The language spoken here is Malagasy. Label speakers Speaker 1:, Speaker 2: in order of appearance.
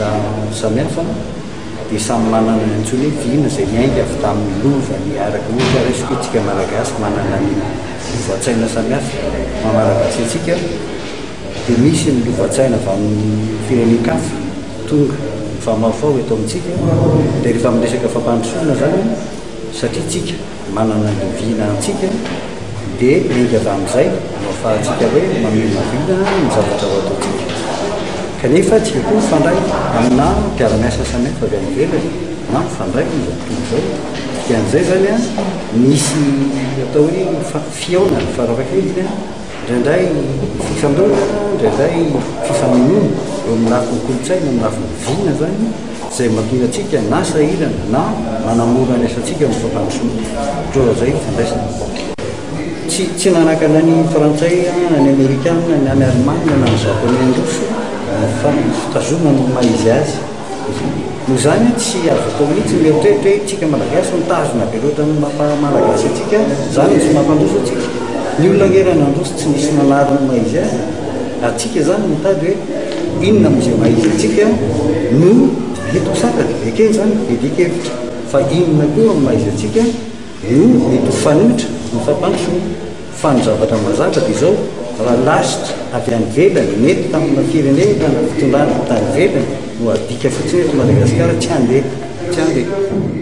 Speaker 1: olona samihafa dia samy manana ny antsoina hoe vina izay niainga avy tamin'ny lovany araka ohatra raisiko hoe tsika Malagasy manana ny lovan-tsaina samihafa maha Malagasy antsika dia misy ny lovan-tsaina avy amin'ny firenen-kafa tonga mifamahofaho eto amintsika dia rehefa miresaka fampandrosoana izany satria tsika manana ny vina antsika dia miainga avy amin'izay no ahafahantsika hoe maminavina ny zavatra ho ataontsika. Kanefa tsika koa mifandray amina mpiara-miasa samihafa avy any ivelany na mifandray amin'izao tontolo izao. Dikan'izay izany an, misy atao hoe fihaonana farafahakeliny an, Indraindray fifandonana, indraindray fifamenoana eo amin'ny lafiny kolontsaina, amin'ny lafiny vina izany, izay mahatonga antsika na sahirana na manamora ny asantsika amin'ny fampandrosoana. Ohatrohatran'izay ny fifandraisana. Tsy tsy nanakana ny Frantsay na ny Amerikana na ny Alemana na ny Japoney handroso fa ny fitazomana ny maha izy azy. Noho izany tsy azo atao mihitsy ny mieritreritra hoe tsika Malagasy mitazona be loatra ny maha Malagasy antsika, izany no tsy mampandroso antsika. Ny olona ange raha nandroso tsy nisy nanary ny maha izy azy. Antsika izany mitady hoe inona amin'izay maha izy antsika no mety ho sakana, ekena izany, iadian-kevitra, fa inona koa amin'ny maha izy antsika no mety ho fanoitra ny fampandrosoana. Fa ny zavatra mazava dia izao, raha lasitra avy any ivelany, nety tamina firenena na fitondrana avy tany ivelany no adika fotsiny eto Madagasikara, tsy handeha, tsy handeha.